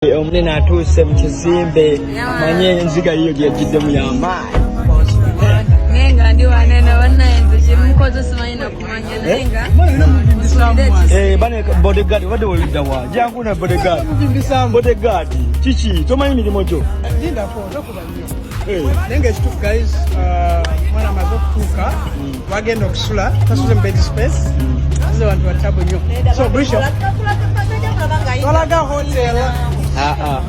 Omunene atuuse mu kizimbe, amanye enziga yiyo gye yagiddemu y'amaanyi. Naye nga ndi wanene bannaye, nze kyemukoze simanyi nakumanya, naye nga musulire ekisa. Eh, bane bodyguard obadde wolidda wa? Jangu na bodyguard. Bodyguard kiki, tomanyi mirimu gyo? Lindako, tokuba nnyo. Eh, Naye nga ekituufu guys, omwana amaze okutuuka, wagenda okusula tasuze mu bed space, asuze bantu batabu nnyo. So Bishop, twalaga hotel. Ah, ah.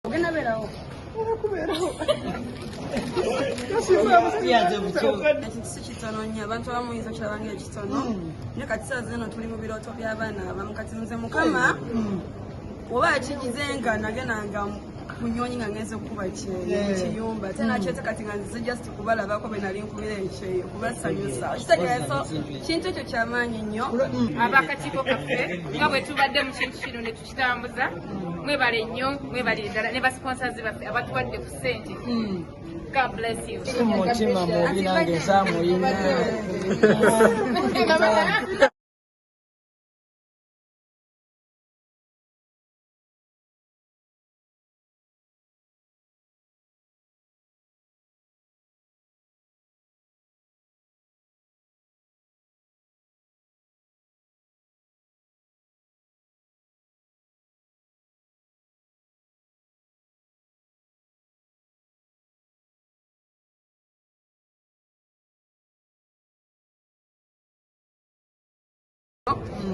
Ogenda beerawo. Ekintu si kitono nnyo, abantu abamu muyinza okiraba nga ekitono, naye kati saa zino tuli mu birooto by'abaana abamu. Kati nze Mukama oba akigize nga nagendanga ku nyonyi nga ngenze okukuba kyeyo mu kiyumba, ate nakyete kati nga nzize just kubalabako be nali nkubira ekyeyo kubasanyusa. Okitegeera? So kintu ekyo kyamaanyi nnyo. Abakakiiko kaffe nga bwe tubadde mu kintu kino ne tukitambuza, mwebale nnyo, mwebalire ddala, ne basponsors baffe abatuwadde ku ssente. God bless you. Mutima mubi, nange nsaamuyina.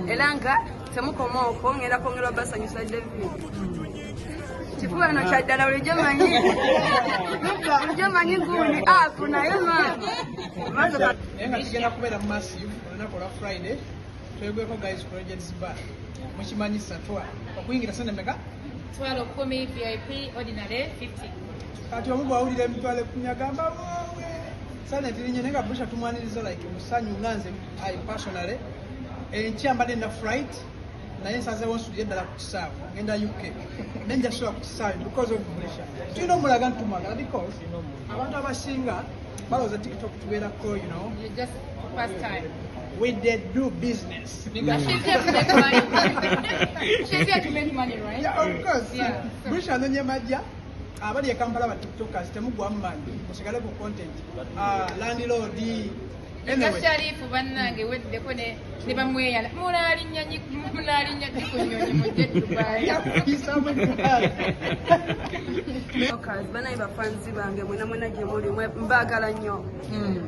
Era nga temukoma okwo, ngenda kwongerwa basanyusa. David kifuba no kyaddala, bulijjo manyi, bulijjo manyi gundi apu, naye maama. Naye nga tugenda kubeera mu massive olunaku olwa Friday. Twegweko guys ku Legends Bar, mukimanyi satwa okuyingira sente meka? 10,000 VIP, ordinary 50. Kati omu bwawulira 10,000 agamba woowe, sente tirinye. Naye nga Busha tumwaniriza like musanyu. Nga nze I personally enkya mbadde na flight, naye nsazeewo nsulire ddala ku kisaawe. Ngenda UK, naye nja kusula ku kisaawe because of Busha. Tulina omulaga nti tumwagala, because abantu abasinga balowooza TikTok tubeerako, You just pass time. We did do business. But she's here to make money. She's here to make money, right? Yeah, of course. Yeah. Busha anonye majja. Abali e Kampala, ba TikTokers, temugwamu maanyi, musigale ku content. Ah, landlord. Anyway. Sharifu bannange weddeko ne bamweyala munaalinnya ddi ku nnyonyi mujje Dubai? Yakuyisaamu eggaali. Okazi banaye, bafanzi bange mwena mwena gye muli, mbaagala nnyo.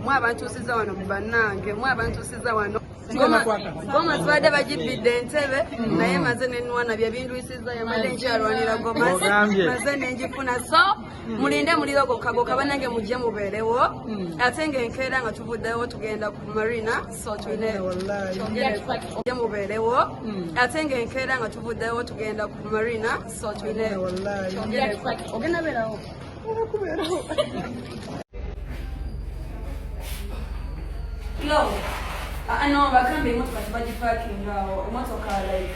Mwe abantuusiza wano, bannange, mwe abantuusiza wano. Tugenda kwaka. Goma zibadde bagibbidde entebe, naye maze nenwana byebindwisiza, yamadde nkyalwanira goma. Ogambye. Maze nenjifuna, so mulinde muliro gokka gokka. Bannange, mujje mubeerewo, ate ng'enkeera nga tuvuddewo tugenda ku Marina, so tulina Wallahi. mujje mubeerewo, ate ng'enkeera nga tuvuddewo tugenda ku Marina, so tulina Wallahi. ogenda beerawo. Kubeerawo. No. Ah, no, bakambe emotoka tebagipaakinga awo. Emotoka like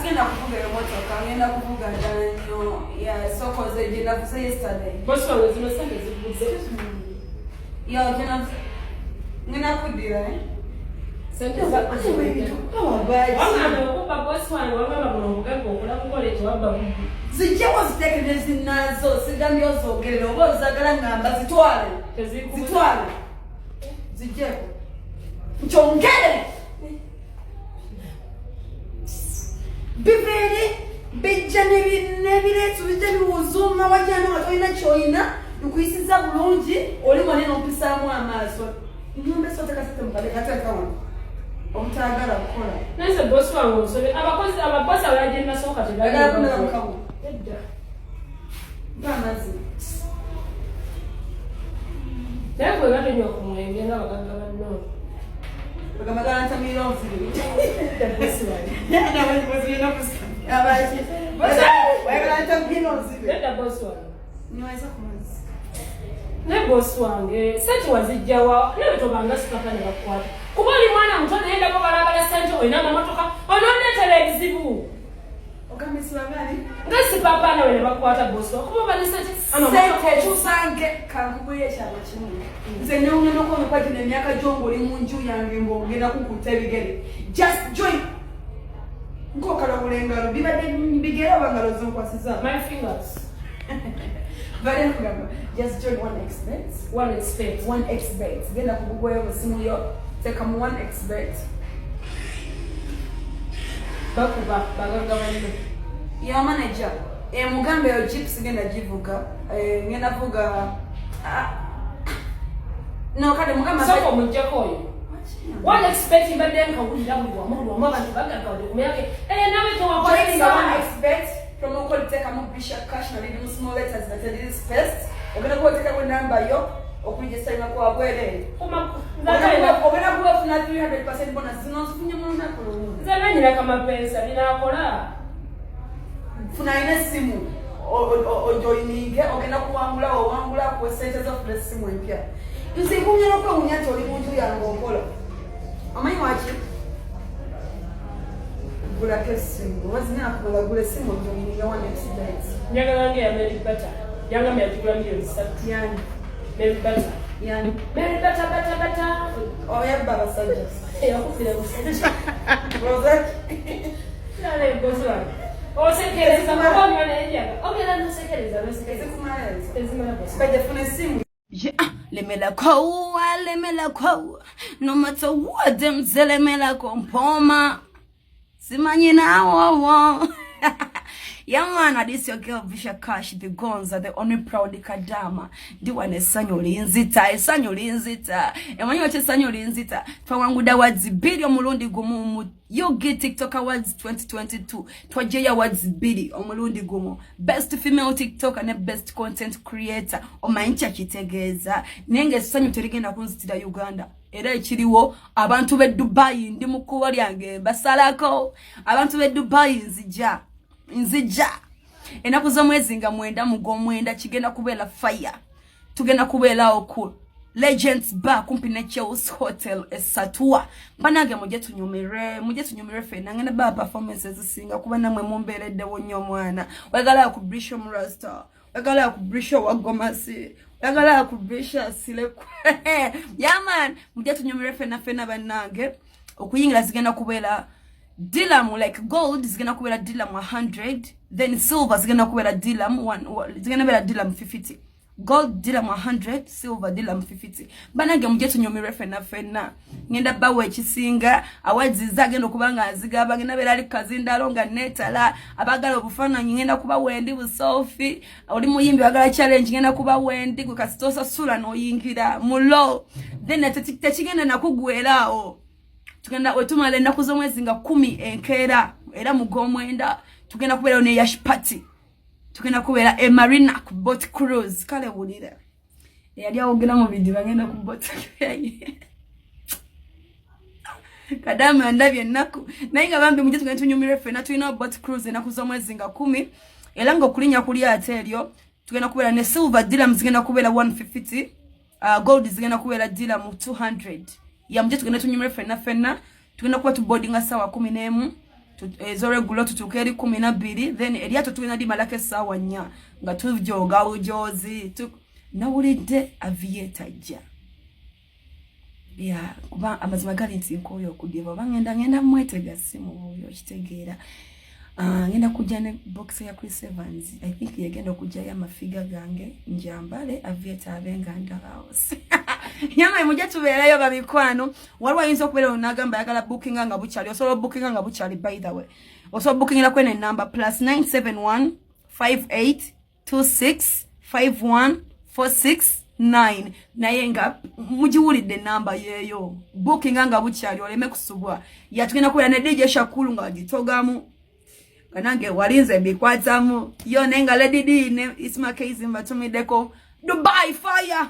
Sigenda kuvuga emotoka, ngenda kuvuga ddala nnyo. Yeah, so koze gye navuze yesterday. Bosi wange, zino sente ziguze. Yeah, gye navuze. Ngenda kuddira, eh? Sente wangamba okuba bosi wange, wangamba buno obugagga okola kukola ekyo wabba bubbi. Zijjewo ziteekere zinaazo, sigambye ozogerere oba ozagala ngamba zitwale. Tezikubuza. Zitwale. Zijjeko. Nkyongere. Bibeere bijja n'ebireetu bijja biwuzuuma wajja nga tolina kyolina nkuyisiza bulungi oli mwane n'ompisaamu amaaso. Nyumba esoteka sente mukadde kateeka wano. Obutaagala kukola. Naye bosi wange onsobe, abakozi ababosi abalala gye nasooka. Oyagala kunaba mukago? Edda. Mpa amazzi. Naye gwe nga tonywa ku mwenge nga bagagga banno. Bagamba gala ntamiira onzibe. Edda, bosi wange. Abaki? Oyagala ntamiira onzibe. Edda, bosi wange. Nyweza ku mazzi. Naye bosi wange, sente wazijjawa? Naye tobanga sipapa ne bakukwata, kuba oli mwana muto, naye ndaba balabala sente, olina amamotoka, onondeetera ebizibu. Ogambye sibangani? Nga sipapa nawe ne bakukwata, bosi wange, kuba oba ne sente, amamotoka. Sente tusange kankubulira ekyama kimu. Nze newunya nokwomekwa gino emyaka gyo ng'oli mu nju yange ng'ogenda kunkuta ebigere. Just join. Nk'okalabula engalo bibadde bigere oba ngalo zonkwasiza? My fingers. Bale nkugamba just join one xbet. One xbet. One xbet. Genda ku Google yo mu simu yo teekamu one xbet. Bakuba bagagga banno. Ya manager emugambe eyo jeep sigenda givuga. Eh, ngenda vuga. Ah. No, kale mugamba. Sooka omuggyako oyo one xbet, mbadde nkawulira buli wamu, buli wamu abantu bagagga ku myaka eh nawe Joining towakozesa. One xbet promo code teekamu Bisha Cash na liri mu small letters na teriri spaced. Ogenda kuba oteekamu enamba yo okuregistaringa kwa bwereere. Ogenda kuba ofuna 300% bonus. Zino nzifunye mu lunaku lumu. Nze nanyina kamapeesa binakola. Funa alina essimu ojoininge, ogenda kuwangula, owangula akuwa sente zofuna essimu empya. Nze nkunya n'okwewunya nti oli mu nju yange okola. Omanyi waki? Gulako essimu oba zinakumala, gula essimu ojoininge one xbet. Njagala nga eya Mary Bata, yangamba yagigula miliyoni 3. Yani? Mary Bata. Yani? Mary Bata, Bata, Bata. Oyabba abasajja. Yakufira musajja. Rosette. Nale bosi wange osekereza kuba nenjaga ogenda nosekereza nosekereza. Ezikumala ezo. Tezimala, bosi. Bajja funa essimu. Yeah, lemelako, lemelako, no matter what them say, lemelako, mpoma. Simanyi nawo. Yeah man, this your girl Bisha Cash, the Gonza, the only proud Kadama. Ndiwa essanyu linzita, essanyu linzita. Emanyi wache essanyu linzita. Twawangudde awards bbiri omulundi gumu mu UG TikTok Awards 2022. Twajjeyo awards bbiri omulundi gumu. Best female TikToker ne best content creator. Omanyi kyakitegeeza. Naye ng'essanyu terigenda kunzitira Uganda. Era ekiriwo, abantu b'e Dubai, ndi mu kkubo lyange basalako. Abantu b'e Dubai, nzija. Nzija. Ennaku z'omwezi nga 9 mu gw'omwenda kigenda kubeera fire. Tugenda kubeerawo ku Legends Bar kumpi ne Chelsea Hotel esatua. Banange mujje tunyumire, mujje tunyumire ffenna. Ngenda ba performance ezisinga kuba nammwe mumbeereddewo nnyo omwana. Oyagala ku Brisho Murasta, oyagala ku Brisho wa Gomasi, oyagala ku Brisho Sileku. Yeah man, mujje tunyumire ffenna ffenna bannange. Okuyingira zigenda kubeera dirham, like gold zigenda kubeera dirham 100, then silver zigenda kubeera dirham one, zigenda kubeera dirham 50. Gold dirham 100, silver dirham 50. Banange mujje tunyumirwe ffenna ffenna. Ngenda bawa ekisinga, awards agenda okuba nga nzigaba, ngenda beera ali kazindalo nga neetala. Abaagala obufaananyi ngenda kuba wendi buselfie. Oli muyimbi wagala challenge ngenda kuba wendi, gwe kasita osasula n'oyingira mulo. Then tekigenda nakugwera awo. Tugenda wetumala ennaku z'omwezi nga 10 enkeera era mu gw'omwenda tugenda kubeerawo ne yacht party. Tugenda kubeera e Marina ku boat cruise. Kale wulira eyali awogera mu bidi bagenda ku boat. Kadama ndabye ennaku, naye nga bambi mujje tugenda tunyumirwe ffenna. Tulina boat cruise ennaku z'omwezi nga 10 era ng'okulinnya ku lyato eryo tugenda kubeera ne silver dirham zigenda kubeera 150, gold zigenda kubeera dirham 200. Ya mujje tugenda tunyumirwe ffenna ffenna. Tugenda kuba tuboardinga ssaawa 11. Ez'olweggulo tutuuke eri 12, then eryato tulina limalako essaawa 4 nga tujooga bujoozi. Nawulidde Aviator ajja ya, kuba amazima gali nti nkooyo okudyeba oba ngenda mwetega simu buuyo, okitegeera? Ah, ngenda kujja ne box ya Chris Evans. I think yegenda okujjayo amafiga gange njambale, Aviator abe nga ndabawo. Yama mujja tubeerayo, bamikwano. Waliwo ayinza okubeera onagamba ayagala bookinga nga bukyali. Osobola obookinga nga bukyali. By the way, osobola bookingira kwene enamba +971 58 26 51 469, naye nga mugiwulidde enamba yeeyo. Bookinga nga bukyali oleme kusubwa. Yatugenda kubeera ne DJ Shakulu nga agitogamu, nga nange walinze mbikwatamu yo, naye nga Lady D ne Isma Kaizi mbatumiddeko Dubai fire.